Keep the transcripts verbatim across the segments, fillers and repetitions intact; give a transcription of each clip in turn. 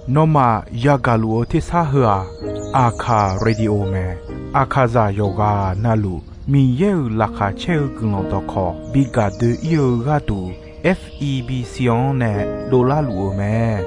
Nawmaf yagaq luf-eu tersar heu-aq, Aqkaq Radio mae. Aqkaqzaq yawqghaq navluf Miqyaer-euq laqkhaq caer-eu guiqlanq dawqkawq bi gaq doe-ir-eu gharduq, F E B C-anr nae dovlar luf-eu mae.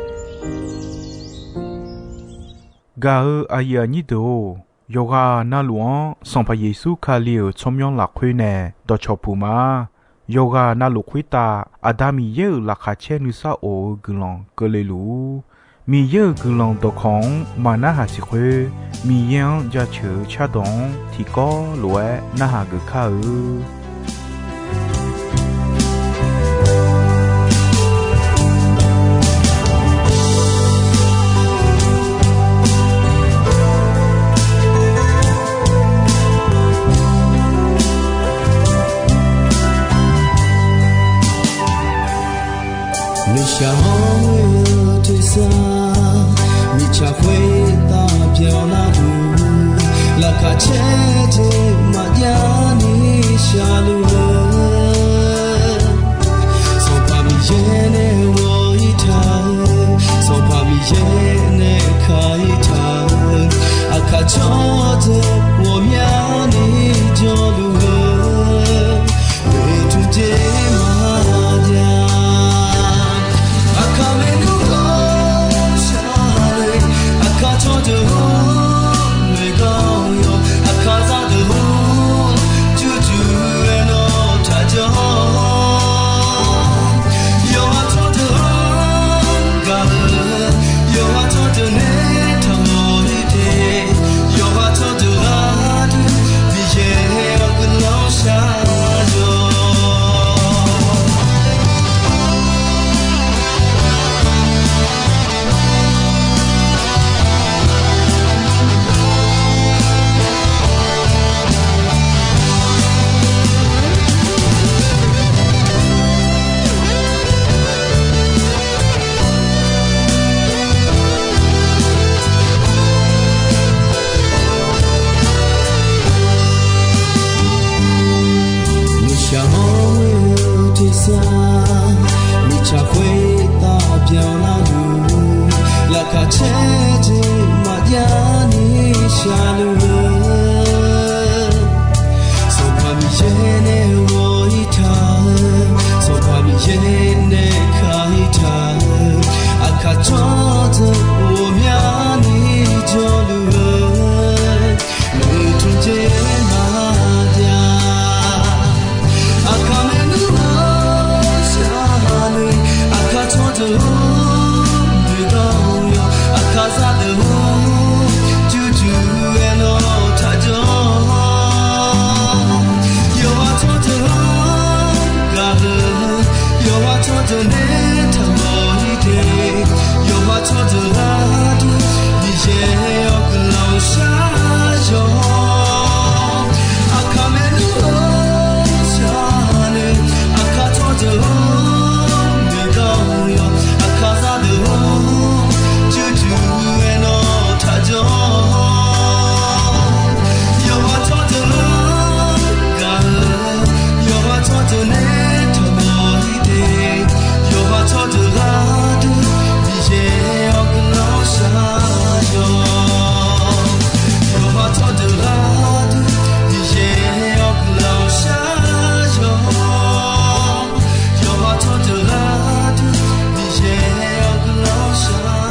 Gaq-eu aqyuif aqnyir deuq-or, yawqghaq navluf-anr Sanqpaq Yeqsur Kali-euq tsawrmyanr lafkhoer nae dawqcawq puq ma. Yawqghaq navluf khoertav Aqda Miqyaer-euq laqkhaq caer nuisar of-eu guiqlanq keuvle luf-ur. Miqyaer-euq guiqlanq dawqkawq-anr maqnarhaq siq khoer, Miqyaer-anr jaceuq-eu cardawq-anr tiqkawv lof-aer narhaq geuf kar-eu. Nuishaq hawr-eu tersar, mirtsaq khoertav byanlar-eu, laqkhaq caer jeq maqjav ni shaqluf-eu, Sanqpaq Miqyaer nae ghawq-ir taq-eu, Sanqpaq Miqyaer nae ka-ir taq-eu, aqkaq tsawrdeuq ghawqmyani jawrluf-eu, oeqtmq jeq maqjav. Aqkaq maernmr-anr shar-eu, aqkaq tsawrdeuq-anr noeqgar-awr yawq, aqkaq zaqdeuq-anr jurjur aernaw taqjanr-awr, yawqha tsawrdeuq-anr gaq-eu, yawqha tsawrdeuq nae taqmawf-ir de, yawqha tsawrdeuq gharduq Miqyaer-awr guiqlanq shar-awq. Nuishaq hawr-eu tersar, mirtsaq khoertav byanlar-eu, laqkhaq caer jeq maqjav ni shaqluf-eu, Sanqpaq Miqyaer nae ghawq-ir taq-eu, Sanqpaq Miqyaer nae ka-ir taq-eu, aqkaq tsawrdeuq ghawqmyani jawrluf-eu, oeqtmq jeq maqjav. Aqkaq maernmr-anr shar-eu, aqkaq tsawrdeuq-anr noeqgar-awr yawq, aqkaq zaqdeuq-anr jurjur aernaw taqjanr-awr, yawqha tsawrdeuq-anr gaq-eu, yawqha tsawrdeuq nae taqmawf-ir de, yawqha tsawrdeuq gharduq Miqyaer-awr guiqlanq shar-awq. Aqkaq maernmr-anr shar-eu, aqkaq tsawrdeuq-anr noeqgar-awr yawq, aqkaq zaqdeuq-anr jurjur aernaw taqjanr-awr, yawqha tsawrdeuq-anr gaq-eu, yawqha tsawrdeuq nae taqmawf-ir de, yawqha tsawrdeuq gharduq Miqyaer-awr guiqlanq shar-awq. Yawqha tsawrdeuq gharduq Miqyaer-awr guiqlanq shar-awq. Yawqha tsawrdeuq gharduq Miqyaer-awr guiqlanq shar-awq.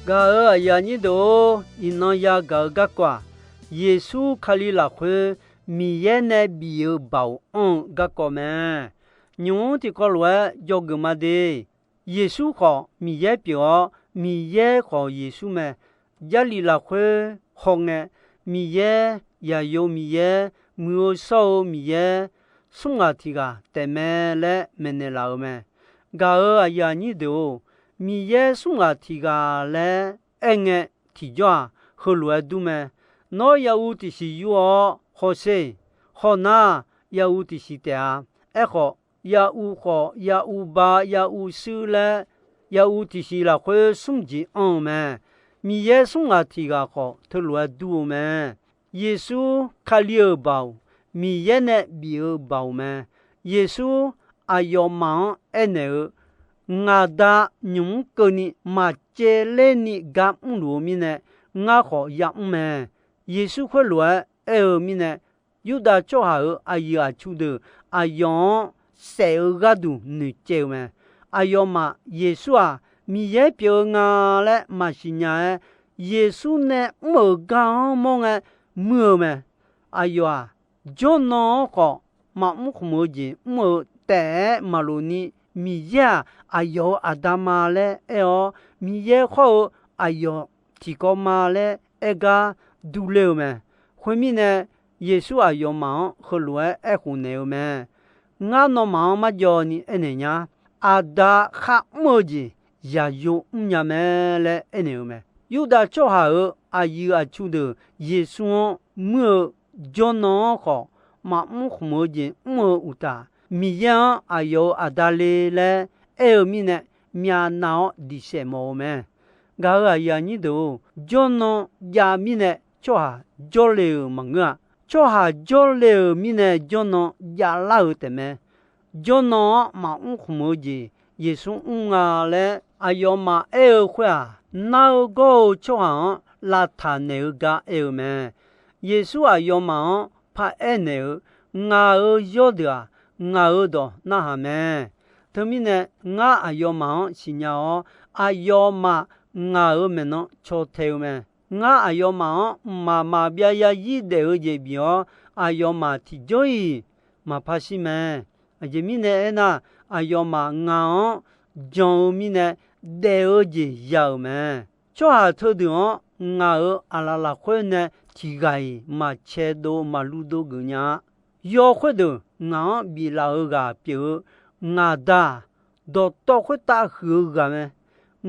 Gaq-euq aqyuif aqnyir deuq-or, iqnan yagaq-eu garkawv-aq, Yeqsur Kali lafkhoer Miqyaer nae bif-eu baoq anr-eu garkawv mae. Nymq-mr tiqkawv lof-aer dzawgeuf ma de. Yeqsur khawf Miqyaer pyeuf-awr, Miqyaer khawf Yeqsur mae. Jarlif lafkhoer hawngae, Miqyaer, Yaqyo Miqyaer, Muiq-eu shawr-eu Miqyaer, smr ghaq tiq ghaq taef mae laer maeqnaeq laf-euq mae. Gaq-euq aqyuif aqnyir deuq-or, Miqyaer smr ghaq tiq ghaq laer aerngae, tiqjawr-aq, heulof-aer dur mae. Nawr, yahuv tiqsiq yur-awr hawsher-eq. Hawnar-aq, yahuv tiqsiq taef-a. Aerkhawf, Yahuv khawf, Yahuv ba, Yahuv shuir laer, Yahuv tiqsiq lafkhoer smr jeq anr-eu mae. Miqyaer smr ghaq tiq ghaq khawf, teulof-aer dur-eu mae. Yeqsur, Kali-euq baoq, Miqyaer nae bif-eu baoq mae. Yeqsur aqyawfmaf-anr aernaeq-eu, Ngaq Da nymq mr keuvni maqcaevler ni gar mrluf-eu mirnae, ngar khawf yamr mae. Yeqsur khoerlof-aer aer-eu mirnae, Yurdav tsawrhaq-euq aqyuif aqtsu deuq aqyawf-anr saef-eu gharduq noeqcaev-eu mae. Aqyawfmaf Yeqsur-aq, Miqyaer pyeuf-eu nga laer maqsiq nya-aer, Yeqsur nae mr-euq gar-anr mawr ngae muir-eu mae. Aqyawf-aq, jawrnan-anr khawf maqmr khmq-eu jeq mr-eu taef-aer maqlof ni, Miqyaer-aq, aqyawf-euq Aqda ma laer aer-awr, Miqyaer khawr-eu aqyawf tiqkawv ma laer aer gar durler-eu mae. Khoermirnae, Yeqsur aqyawfmaf-anr heulof-aer aerkhof naeq-eu mae. Ngar nawmaf-anr marjawv ni aernaeq nya. Aqda kharmr-eu jeq yaqyo mrnya mae laer aernaeq-eu mae. Yurdav tsawrhaq-euq aqyuif aqtsu deuq Yeqsur-anr muir-eu jawrnan-anr khawf maqmr khmq-eu jeq mr-eu uqtaf, Miqyaer-anr aqyawf-euq Aqda le laer aer-eu mirnae, myavnav-awr diq saef mawf-eu mae. Gaq-euq aqyuif aqnyir deuq-or, jawrnan jav mirnae tsawrhaq jawrle-euq maqngeur-a. Tsawrhaq jawrle-euq mirnae jawrnan javlar-euq taefmae. Jawrnan-anr maqmr khmq-eu jeq Yeqsur mr nga laer aqyawfmaf aer-eu khoer-aq, nar-eu gawr-eu tsawrhaq-anr lavtaq naeq-eu gar aer-eu mae. Yeqsur aqyawfmaf-anr paraer naeq-eu, Ngaq-euq yawrdeuq-aq, ngaq-euq dawq narhaq mae. Teumirnae, ngar aqyawfmaf-anr siqnya-awr, aqyawfmaf ngaq-euq maeqnan caw tae-eu mae. Ngar aqyawfmaf-anr mqmaq maqbyav zarzir daef-eu jeq bif-awr, aqyawfmaf tiqjawr-iq maqpar shir mae. Aqjeq mirnae aernar, aqyawfmaf ngaq-anr jan-eu mirnae daef-eu jeq ya-euq mae. Tsawrhaq teudeuq-anr ngaq-euq aqlaf lafkhoer nae tiq ghaq-iq maqcae dov maqlu dov geuf nya-a. Yaw khoerdeuq ngaq-anr biflaf-eu ghaq pyeuf-eu ngaq Da-aq, dawqtawv khoertav huiq-eu ghaq mae.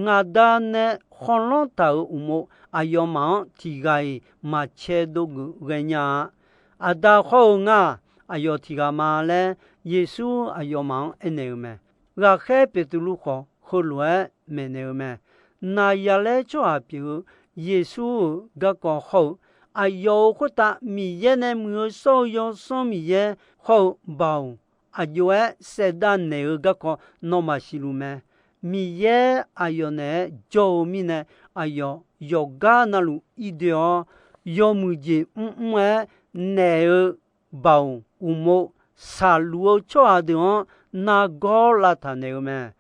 Ngaq Da nae khawlanr taq-euq uqmov aqyawfmaf-anr tiq ghaq-iq maqcae dov geuf ghaenya-a. Aqda khawr-eu ngar-aq, aqyawf tiq ghaq ma laer Yeqsur aqyawfmaf-anr aernaeq-eu mae. Ghaqkhaer Beqtuvluv khawf heulof-aer maeqnaeq-eu mae. Naqyaqlaer tsawrhaq pyeuf-eu Yeqsur-euq garkawv hawr-eu, aqyawf-euq khoertav Miqyaer nae muiq-eu shawr-eu Yawsanr Miqyaer hawr-eu Baoq aqjox-aer saevdav naeq-eu garkawv nawmaf siqluf mae. Miqyaer aqyawf naeq-aer jawr-eu mirnae, aqyawf yawqgar navluf ir doe-awr, yawmuiq jeq mrmr-aer naeq-eu Baoq uqmov shaqluf-eu tsawrhaq deuq-anr nargawr lavtaq naeq-eu mae.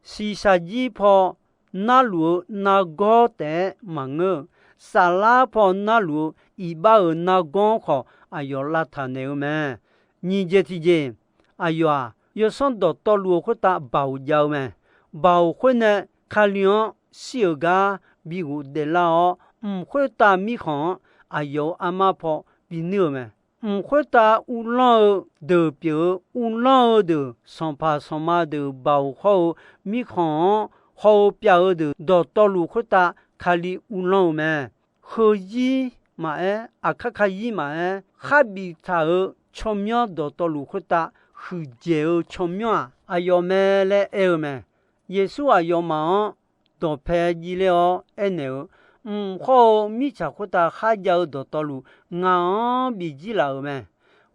Shiqshaq jir paw narluf-eu nargawr taef-aer maqngeur-eu, saflar paw narluf-eu iqbax-euq nargawr-anr khawf aqyawf lavtaq naeq-eu mae. Nyiq jeq tiqjeq, aqyawf-aq, Yawsanr dawqtawvluf-eu khoertav Baoq jav-eu mae. Baoq khoer nae Kali-anr shir-euq gar bi ghofdaef lar-awr, mq khoertav mirkhanq-anr aqyawf-euq armar paw binuir-euq mae. Mq khoertav uvlanr-eu deuq pyeuf-eu, uvlanr-eu deuq sanqpaq sanqma deuq Baoq hawr-eu mirkhanq-anr haw-eu pyav-eu deuq dawqtawvluf khoertav Kali uvlanr-eu mae. Heuzir maqaer, aqkar kazir maqaer, kharbif taq-euq tsawrmyanr dawqtawvluf khoertav huiqdzaeq-eu tsawrmyanr-aq, aqyawf mae laer aer-eu mae. Yeqsur aqyawfmaf-anr dawqpae jir ler-awr aernaeq-eu, Mq hawr-eu mirtsaq khoertav kharjav-eu dawqtawvluf, ngaq-anr bifjir laf-euq mae.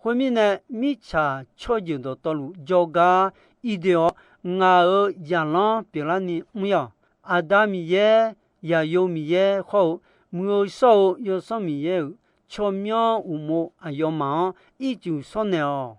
Khoermirnae, mirtsaq tsawrjeuq dawqtawvluf jawrgar ir doe-awr, ngaq-euq zaqlanr pyeuflarni mr-ir-awq. Aqda Miqyaer, Zaqyo Miqyaer hawr-eu, Muiq-eu shawr-eu Yawsanr Miqyaer-euq tsawrmyanr uqmov aqyawfmaf-anr ircuf shawrnaeq-awq.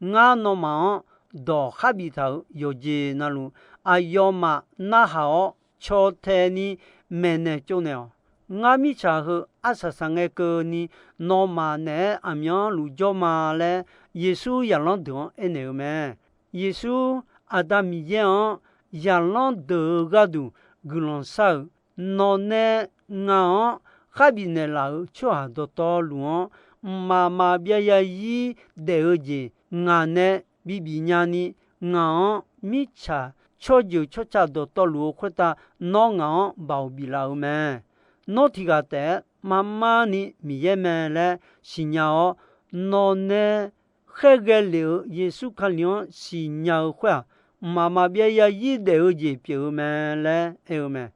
Ngar nawmaf-anr dawq kharbif taq-euq yawqjeq navluf, aqyawfmaf narhaq-awr caw tae ni maeqnaeq tsovnaeq-awq. Ngar mirtsaq heu arsaq saqngae keuvni nawmaf naeq-aer aqmyanluf jawr ma laer, Yeqsur zaqlanr deuq-anr aernaeq-eu mae. Yeqsur, Aqda Miqyaer-anr zaqlanr deuq-eu gharduq guiqlanq shar-euq, nawqnae ngaq-anr kharbif naeqlaf-euq tsawrhaq dawqtawvluf-anr, mqmaq maqbyav zarzir daef-eu jeq ngaq nae bibif nyani, ngaq-anr mirtsaq tsawrjeuq tsawrca dawqtawvluf-eu khoertav nawr ngaq-anr Baoq biflaf-euq mae. Nawr tiq ghaq taef-aer marmar ni Miqyaer mae laer siqnya-awr, nawqnae khaerghae lef-euq Yeqsur Kali-anr siqnya-eu khoer-aq, mqmaq maqbyav yarzir daef-eu jeq pyeuf-eu mae laer aer-eu mae.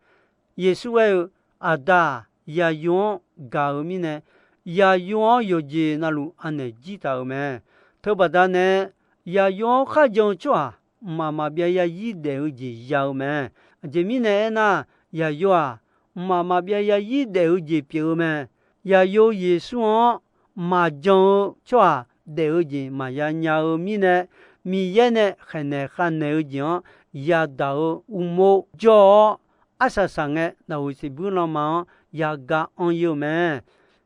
Yeqsur aer-eu, Aqda-aq, Yaqyo-anr gaq-eu mirnae, Yaqyo-anr yawqjeq navluf anaeq jir taq-euq mae. Teubaqda nae, Yaqyo-anr kharjan-eu tsawrhaq mqmaq maqbyav yarzir daef-eu jeq ya-eu mae. Aqjeq mirnae aernar, Yaqyo-aq, mqmaq maqbyav yarzir daef-eu jeq pyeuf-eu mae. Yaqyo Yeqsur-anr maqjan-eu tsawrhaq daef-eu jeq maqya nya-eu mirnae, Miqyaer nae khaeqnaeq khavnaeq-eu jeq-anr yadaq-eu uqmov jawr-awr, arsaq saq ngae, naqhuiq siqbuir lanma-anr yaga anr-ir-eu mae.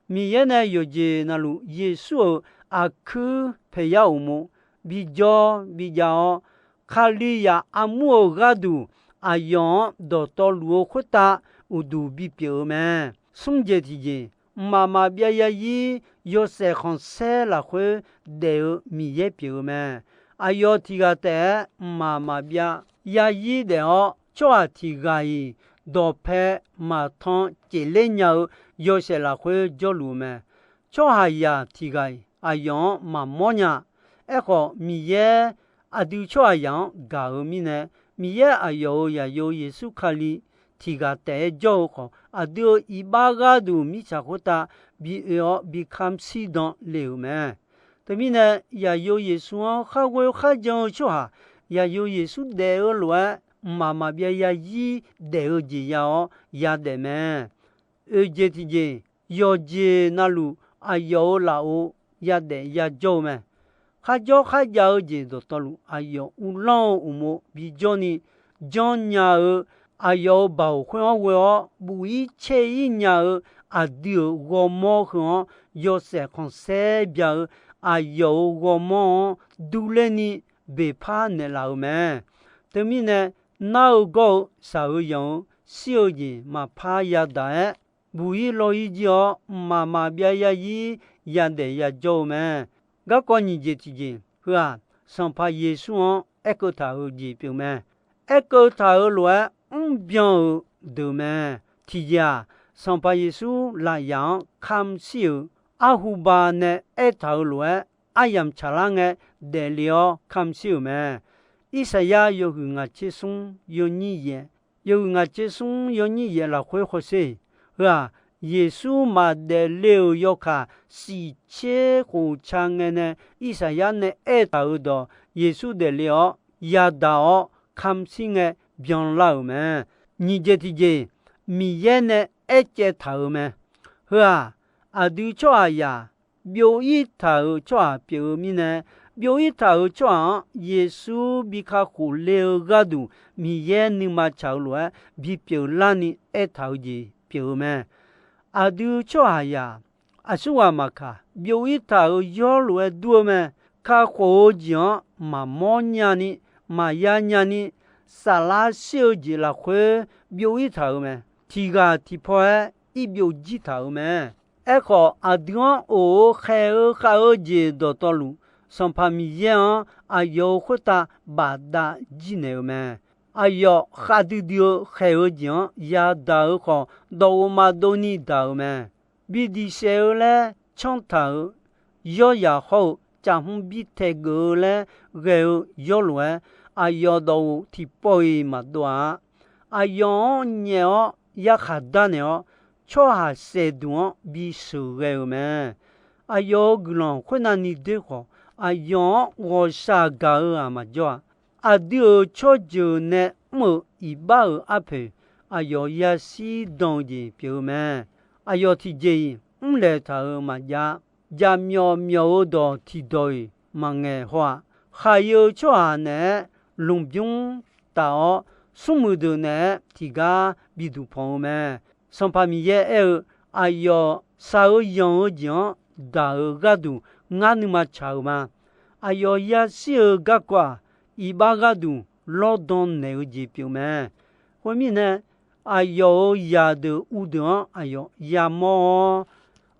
Miqyaer nae yawqjeq navluf Yeqsur-euq aqkuir paeqyar uqmov bijawr bijav-awr, Kalizaq armur-euq gharduq aqyawf-anr dawqtawvluf-eu khoertav uqduq bipyeuf-eu mae. Smr jeq tiqjeq, mqmaq maqbyav yarzir yawshaef khanqsaer lafkhoer daef-eu Miqyaer pyeuf-eu mae. Aqyawf tiq ghaq taef-aer mqmaq maqbyav yarzir daef-awr, tsawrhaq tiq ghaq-iq dawqpae maqtan cefler nya-eu yawshaef lafkhoer jawrluf-eu mae. Tsawrhaqzaq tiq ghaq-iq aqyawf-anr maqmawr nya. Aerkhawf, Miqyaer aqdui tsawrhaqzaq-anr gaq-eu mirnae, Miqyaer aqyawf-euq Zaqyo Yeqsur Kali tiq ghaq taef-aer jawr-eu khawf, aqdui-euq iqbax gharduq mirtsaq khoertav bi oe-awr bi kamq shir dan le-euq mae. Teumirnae, Zaqyo Yeqsur-anr kharghoer kharjan-eu tsawrhaq, Zaqyo Yeqsur daef-eu lof-aer mqmaq maqbyav yarzir daef-eu jeq ya-awr yadaef mae. Oeqjeq tiqjeq, yawqjeq navluf aqyawf-euq lafov yadaef yajawr-eu mae. Kharjawr kharjav-eu jeq dawqtawvluf, aqyawf uvlanr-eu uqmov bijawrni janrnya-eu, aqyawf-euq baoq khoer-anr ghoe-awr buf-ir caer-ir nya-eu, aqdui-euq ghawrmawr heu-anr yawshaef khanqsaer bya-eu, aqyawf-euq ghawrmawr-anr durler ni beqpar naeqlaf-euq mae. Teumirnae, nar-eu gawr-eu shaq-eu yanq-eu shir-eu jeq maqpar yadaq-aer, buf-ir law-ir jir-awr, mqmaq maqbyav yarzir yadaef yajawr-eu mae. Garkawv nyiq jeq tiqjeq, heu-aq, Sanqpaq Yeqsur-anr aerkeuv taq-euq jeq pyeuf mae. Aerkeuv taq-euq lof-aer mrbyan-euq deuq mae. Tiqjeq-aq, Sanqpaq Yeqsur lafyaq-anr kamq shir-euq arhuba nae aertaq-euq lof-aer, aryamq tsaqlar ngae daefle-awr kamq shir-euq mae. Irsaqyar yawhuiq ngaq tser smr yawnyir yaef, yawhuiq ngaq tser smr yawnyir yaef lafkhoer hawsher, heu-aq, Yeqsur maqdaef le-euq yawkaq shif tser khof ca ngae nae, Irsaqyar nae aertaq-euq dawq, Yeqsur daefle-awr yadaq-awr kamq shir ngae byanlar-euq mae. Nyiq jeq tiqjeq, Miqyaer nae aercaev taq-euq mae. Heu-aq, aqdui tsawrhaqzaq byov-ir taq-euq tsawrhaq pyeuf-eu mirnae, byov-ir taq-euq tsawrhaq-anr Yeqsur bi kakhof le-eu gharduq, Miqyaer nuima tsaq-eu lof-aer bipyeuf larni aertaq-eu jeq pyeuf-eu mae. Aqdui tsawrhaqzaq aqsurghaq maqkaq, byov-ir taq-euq yawr lof-aer dur-eu mae. Kakhof-eu jeq-anr maqmawr nyani, maqya nyani, saflar shir-eu jeq lafkhoer byov-ir taq-euq mae. Tiq ghaq tiqpaw-aer irbyov jir taq-euq mae. Aerkhawf, aqdui-anr of-eu khaeq-eu khav-eu jeq dawqtawvluf, Sanqpaq Miqyaer-anr aqyawf-euq khoertav bafdav jir naeq-euq mae. Aqyawf khavdui dui-eu khaeq-eu jeq-anr yadaq-eu khawf, dawqghof maqdov ni daq-euq mae. Bi diq saef-eu laer canr taq-euq yawryaq hawr-eu, caf hmr bi taeq geuf-eu laer ghae-eu yawr lof-aer, aqyawf dawqghof tiqpawf-iq maqdov-a. Aqyawf-anr nyaef-awr yarkhaq darnaeq-awr, tsawrhaq saef duq-anr bi sheuqghae-euq mae. Aqyawf-euq guiqlanq khoernav ni doer khawf, aqyawf-anr ghawqshaq gaq-eu-aq maqjawr-a. Aqdui-euq tsawrjeuq nae mr-euq iqbax-euq arpoeq, aqyawf yashir dan-eu jeq pyeuf-eu mae. Aqyawf tiqjeq-iq mrlaeq taq-euq maqjav. Jaqmyawf myawf-eu dawq tiqdawq-iq maqngaeq haw-aq. Khaqyeu tsawrhaq naeq-aer lmqbymr taf-awr, smrmuiq deuq naeq-aer tiqgar biduq panq-eu mae. Sanqpaq Miqyaer aer-eu, Aqyawf shaq-eu yanq-eu jeq-anr daq-euq gharduq ngar nuima tsaq-euq ma. Aqyawf yashir-eu garkawv-aq, iqbax gharduq lawrdan naeq-eu jeq pyeuf mae. Khoermirnae, aqyawf-euq zaqdeuq uvdeuq-anr aqyawf yamawr-awr,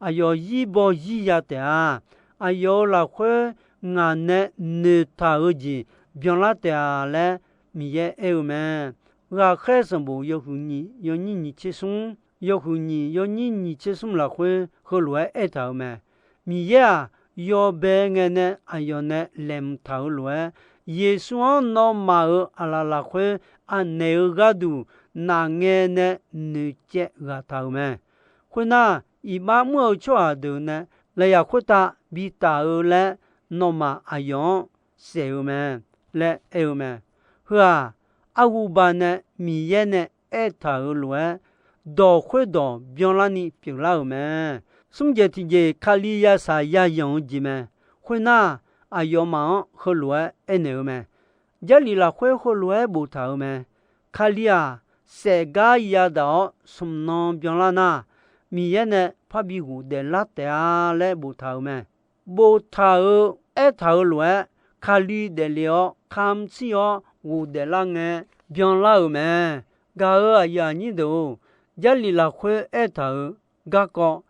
aqyawf zir baw zir ya taef-a. Aqyawf-euq lafkhoer ngaq nae noeqtaq-eu jeq byanlar taef-a laer Miqyaer aer-eu mae. Ghaqkhaer sanqbof yawhuiq nyiq yawnyir nyiq tser smr, yawhuiq nyiq yawnyir nyiq tser smr lafkhoer heulof-aer aertaq-euq mae. Miqyaer-aq, yawbae ngae nae aqyawf nae laeqhmq taq-euq lof-aer, Yeqsur-anr nawmaf-euq aqlaf lafkhoer anaeq-eu gharduq nafngae nae noeqcaev ghaq taq-euq mae. Khoernar, iqbax mr-eu tsawrhaq deuq nae lafyaq khoertav bitaf-eu laer nawmaf aqyawf-anr saef-eu mae laer aer-eu mae. Heu-aq, arhuba nae Miqyaer nae aertaq-euq lof-aer, dawq khoerdawq byanlarni pyeuflar-euq mae. Smr jeq tiqjeq, Kali yashaq yayanq-eu jeq mae. Khoernar, aqyawfmaf-anr heulof-aer aernaeq-eu mae. Jarlif lafkhoer heulof-aer boftaq-euq mae. Kali-aq, saefgar yadaq-awr smq nan byanlar nar, Miqyaer nae parbi ghofdaef lar taef-a laer boftaq-euq mae. Boftaq-euq aertaq-euq lof-aer, Kali daefle-awr kamq shir-awr ghofdaef lar ngae byanlar-euq mae. Gaq-euq aqyuif aqnyir deuq-or, Jarlif lafkhoer aertaq-euq garkawv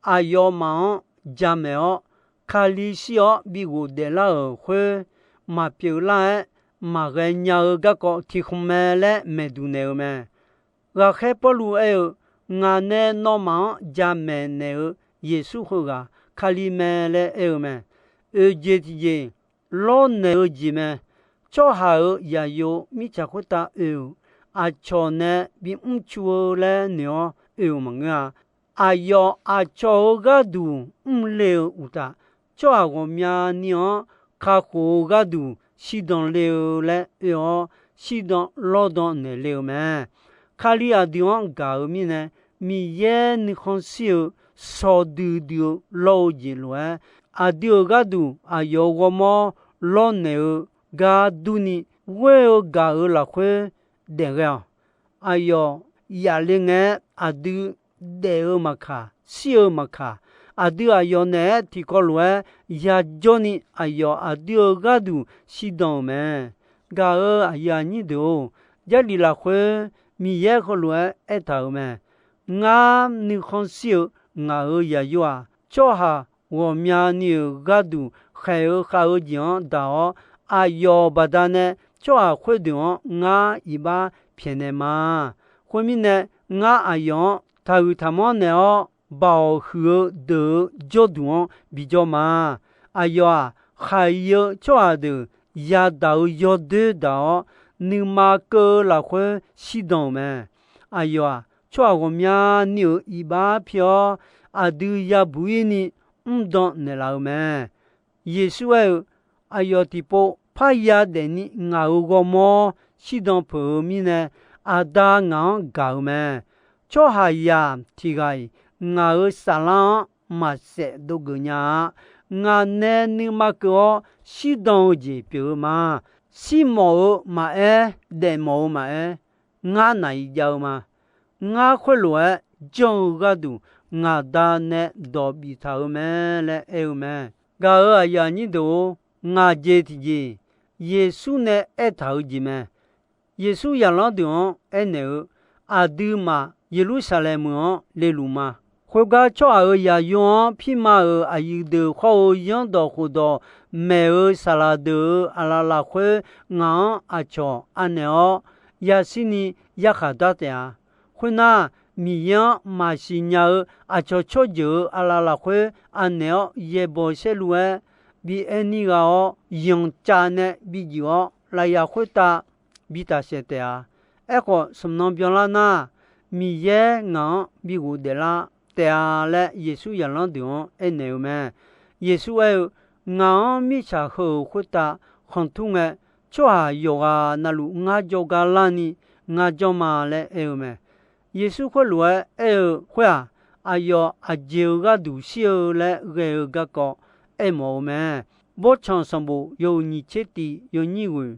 aqyawfmaf-anr jamaeq-awr, Kali shir-awr bi ghofdaef lar-euq khoer maqpyeuf lar-aer maqghae nya-eu garkawv tiq khmq mae laer maeqduq naeq-eu mae. Ghaqkhaer Pawrluv aer-eu, Ngaq nae nawmaf-anr jamaeq naeq-eu Yeqsur heughaq Kali mae laer aer-eu mae. Oeq jeq tiqjeq, lawrnaeq-eu jeq mae. Tsawrhaq-euq zaqyo mirtsaq khoertav oe-euq aqcawq nae bimr cu-eu laer noeq-awr oe-euq maqngeur-a. Aqyawf aqcawq-euq gharduq mrle-eu uqtaf, tsawrhaq ghawqmyani-anr kakhof-eu gharduq shirdan le-eu laer oe-awr, shirdan lawrdan naeqle-eu mae. Kali aqdui-anr gaq-eu mirnae, Miqyaer nuikhanr shir-eu shawqdui dui-eu lawr-eu jeq lof-aer, aqdui-euq gharduq aqyawf-euq ghawrmawr lawrnaeq-eu gar durni, ghoer-eu gaq-euq lafkhoer daef ghae-awq. Aqyawf yaf le ngae-aer aqdui daef-eu maqkaq, shir-eu maqkaq, aqdui aqyawf naeq-aer tiqkawv lof-aer yajawrni aqyawf aqdui-euq gharduq shirdan-euq mae. Gaq-euq aqyuif aqnyir deuq-or, Jarlif lafkhoer Miqyaer heulof-aer aertaq-euq mae. Ngar nuikhanr shir-eu ngaq-euq zaqyo-aq, tsawrhaq ghawqmyani-euq gharduq khaeq-eu khav-eu jeq-anr daq-awr, aqyawf baqdanae tsawrhaq khoerdeuq-anr ngar iqbax pyaeqnaeq ma. Khoermirnae, ngar aqyawf-anr taqhuiq taqmanr naeq-awr, baoq huiq-eu deuq-euq jawrduq-anr bijawr ma. Aqyawf-aq, khaq-ir-eu tsawrhaq deuq yadaq-eu yawdoer daq-awr, nuima keuv-eu lafkhoer shirdan-euq mae. Aqyawf-aq, tsawrhaq ghawqmyani-euq iqbax pi-awr, aqdui yabuq-ir ni mrdan naeqlaf-eu mae. Yeqsur aer-eu, Aqyawf tiqpov parya daefni ngaq-euq ghawrmawr shirdan peuq-eu mirnae, Aqda ngaq-anr gaq-euq mae. Tsawrhaqzaq tiq ghaq-iq ngaq-euq saflar-anr maqsaef dovgeuf nya-a. Ngaq nae nuima keuv-awr shirdan-eu jeq pyeuf-eu ma. Shirmawf-eu maqaer, daefmawf-eu maqaer, ngar naq-iq jav-eu ma. Ngar khoerlof-aer janr-eu gharduq ngaq Da nae dawq biftaq-euq mae laer aer-eu mae. Gaq-euq aqyuif aqnyir deuq-or, ngaq jeq tiqjeq Yeqsur nae aertaq-euq jeq mae. Yeqsur zaqlanr deuq-anr aernaeq-eu, Aqduimaf Yeqlursaqlaeq meuq-anr leluf ma. Khoergar tsawrhaq-euq zaqyo-anr pirma-euq aqyuif deuq khawr-eu zanrdawq khofdawq maeq-euq saqlaq deuq-euq aqlaf lafkhoer ngaq-anr aqcawq anaeq-awr, yashirni yarkhaq dar taef-a. Khoernar, Miqyaer-anr maqsiq nya-eu aqcawq tsawrjeuq-euq aqlaf lafkhoer anaeq-awr yaeqbawq saerlu-aer bi aer nir gha-awr, yanqcav nae bi juif-awr, lafyaq khoertav bi tafsaef taef-a. Aerkhawf, smq nan byanlar nar, Miqyaer ngaq-anr bi ghofdaef lar taef-a laer, Yeqsur zaqlanr deuq-anr aernaeq-eu mae. Yeqsur aer-eu, Ngaq-anr mirtsaq heu-euq khoertav khanqtur ngae, tsawrhaq yawqghaq navluf ngar jawrgar larni ngar janr ma laer aer-eu mae. Yeqsur khoerlof-aer aer-eu khoer-aq, aqyawf aqjeq-euq gharduq shir-eu laer ghae-eu garkawv aermawf-eu mae. Bawrtsanq sanqbof yawhuiq nyiq tser tiq yawnyir ghoeq,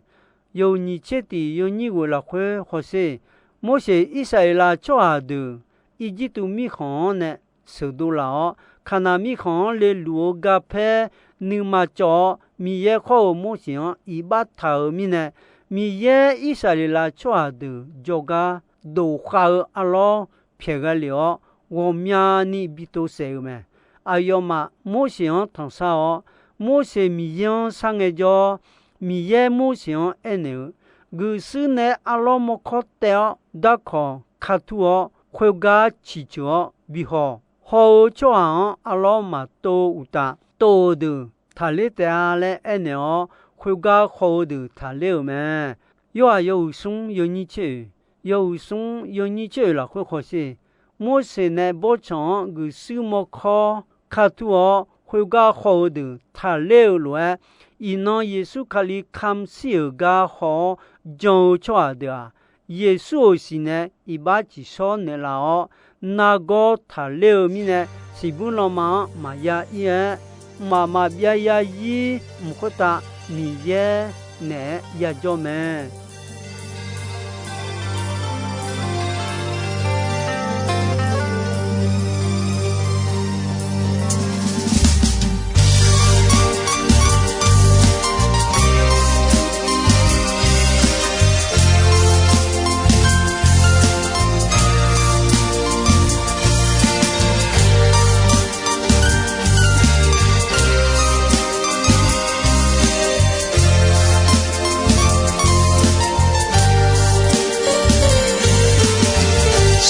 yawhuiq nyiq tser tiq yawnyir ghoeq lafkhoer hawsher. Morseq Irsaqleqlav tsawrhaq deuq Irjirtuv mirkhanq-anr nae sheuqdov laf-awr, Kaqnaq mirkhanq-anr leluf-eu garpaer nuima cawv-awr, Miqyaer khawr-eu Morseq-anr iqbax taq-euq mirnae, Miqyaer Irsaqleqlav tsawrhaq deuq jawrgar dof khav-eu arlawr pyaeq ghae lef-awr, ghawqmyani bi tov saef-eu mae. Aqyawfmaf Morseq-anr tanqsar-awr, Morseq Miqyaer-anr sharngae jawr-awr, Miqyaer Morseq-anr aernaeq-eu, Guiqshuir nae arlawr mawrkawr taev-awr darkawq ka tur-awr, khoergar ciqceuq-awr bi haw. Haw-eu tsawrhaq-anr arlawr maqtov-eu uqtaf, tov-euq deuq taqler taef-a laer aernaeq-awr, khoergar khawf-eu deuq taqler-euq mae. Yorhaq yawhuiq smr yawnyir tser oeq, yawhuiq smr yawnyir tser oeq lafkhoer khawf sher. Morseq nae bawrtsanq-anr guiqshuir mawrkawr ka tur-awr, khoergar khawf-eu deuq taqler-eu lof-aer, iqnan Yeqsur Kali kamq shir-euq gar haw-awr jan-eu tsawrhaq deuq-aq, Yeqsur-euq siq nae iqbax tsiqshawr naeqlaf-awr, nargawr taqler-eu mirnae, siqbur lanma-anr maqya ir-aer, mqmaq maqbyav zarzir mq khoertav Miqyaer naeq-aer yajawr mae.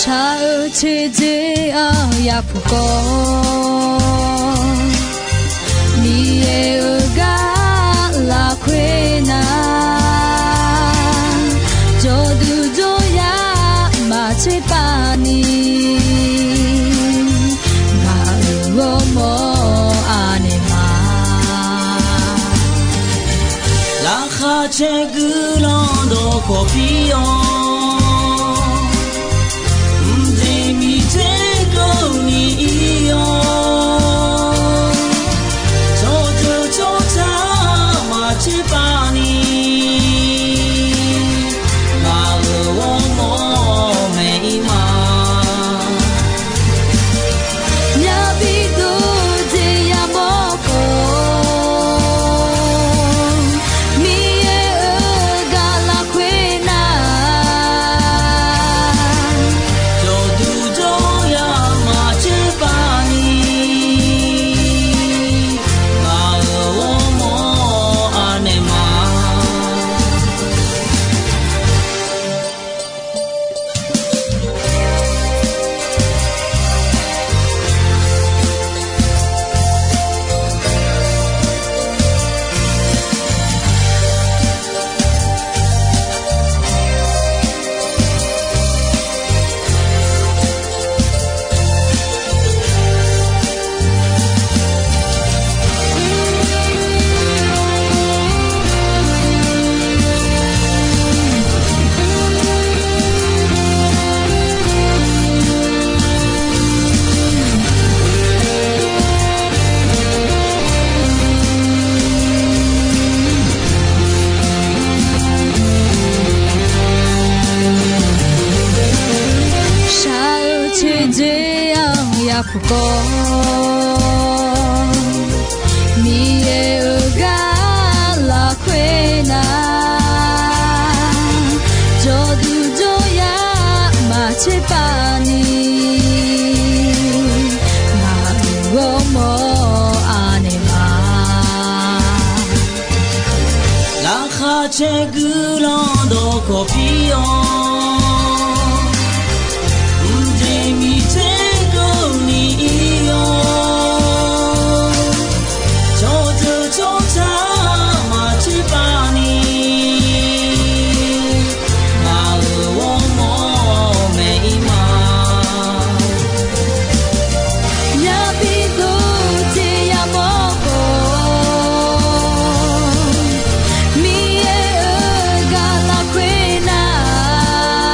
Shaq-eu teudzer-anr yapuq kawv, Miqyaer-euq gar lafkhoer nar, jawrduq jawryar maqtser pav ni, ngaq-euq ghawrmawr anaeq ma. Laqkhaq caer guiqlanq dawqkawq pir-awr, mqjeq miqter keuvni ir-awr, tsawrjeuq tsawrca maqtser pav ni, ngaq-euq ghawrmawr maeq ir ma. Yabi dov jeq yamawr khawf, Miqyaer-euq gar lafkhoer nar, jawrduq jawryar maqtser pav ni, ngaq-euq ghawrmawr anaeq ma. Shaq-eu teudzer-anr yapuq kawv, Miqyaer-euq gar lafkhoer nar, jawrduq jawryar maqtser pav ni, ngaq-euq ghawrmawr anaeq ma. Laqkhaq caer guiqlanq dawqkawq pir-awr, mqjeq miqter keuvni ir-awr, tsawrjeuq tsawrca maqtser pav ni, ngaq-euq ghawrmawr maeq ir ma. Yabi dov jeq yamawr khawf, Miqyaer-euq gar lafkhoer nar,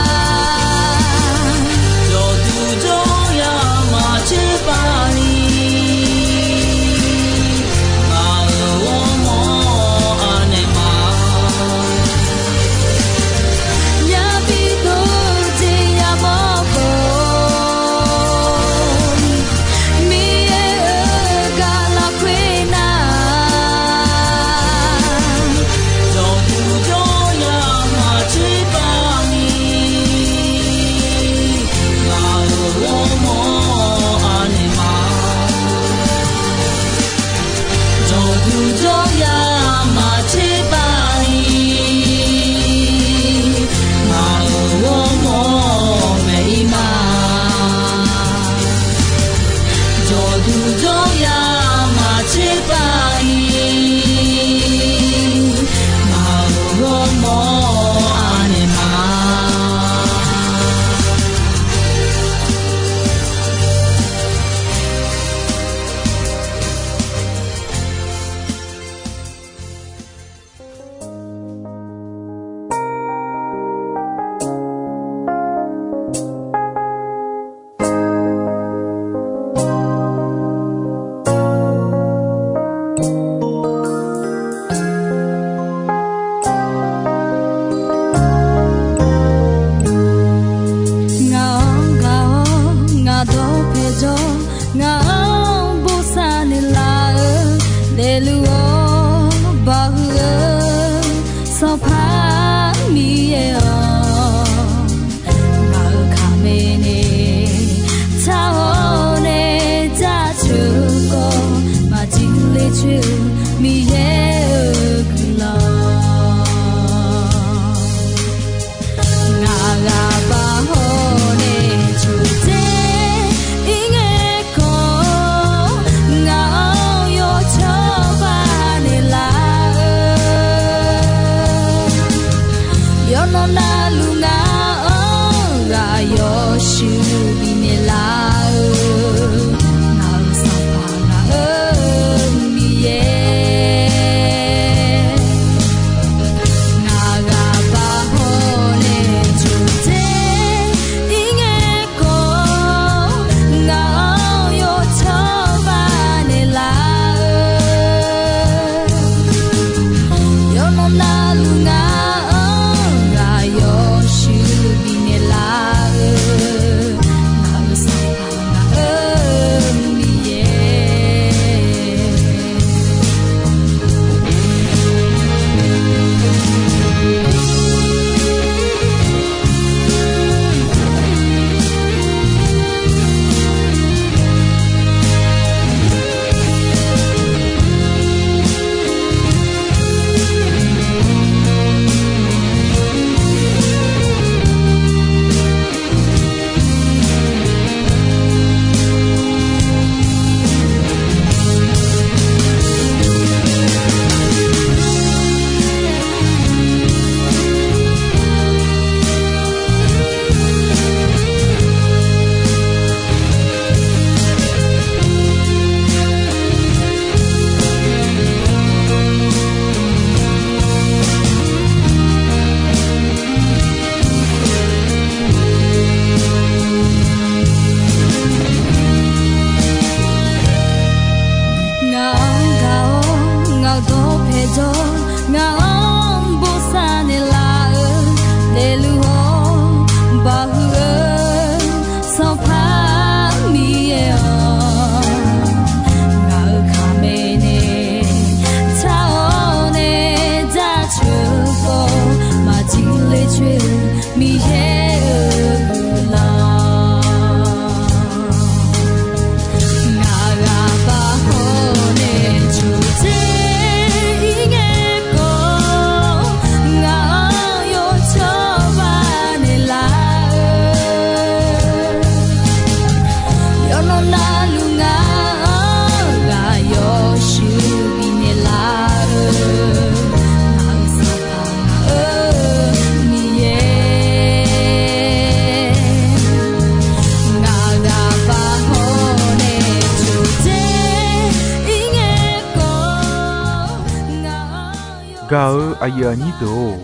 Aqyuif aqnyir deuq-or,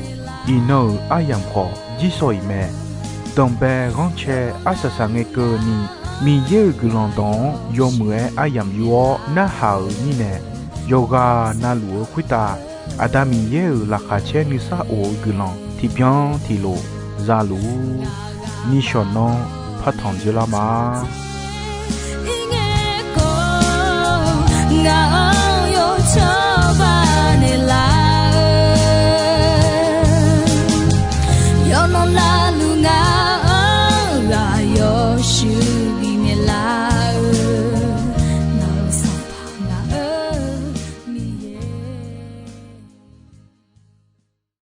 iqnan-euq aryamq khawf jirsawq iq mae. Danqbae ghanrcae arsaq saq ngae keuvni, Miqyaer-euq guiqlanq dawq-anr yawmuiq-aer aryamq yur-awr narhaq-euq mirnae, yawqghaq navluf-eu khoertav Aqda Miqyaer-euq laqkhaq caer nuisar of-eu guiqlanq tiqbyan tiqlof za luf-ur. Nishawq nanr partanq dzoerlar ma. Irngae kov, ngaq-anr yawcawba naeqlaf-eu, yawqnan navluf ngaq-anr ghaq yawshuif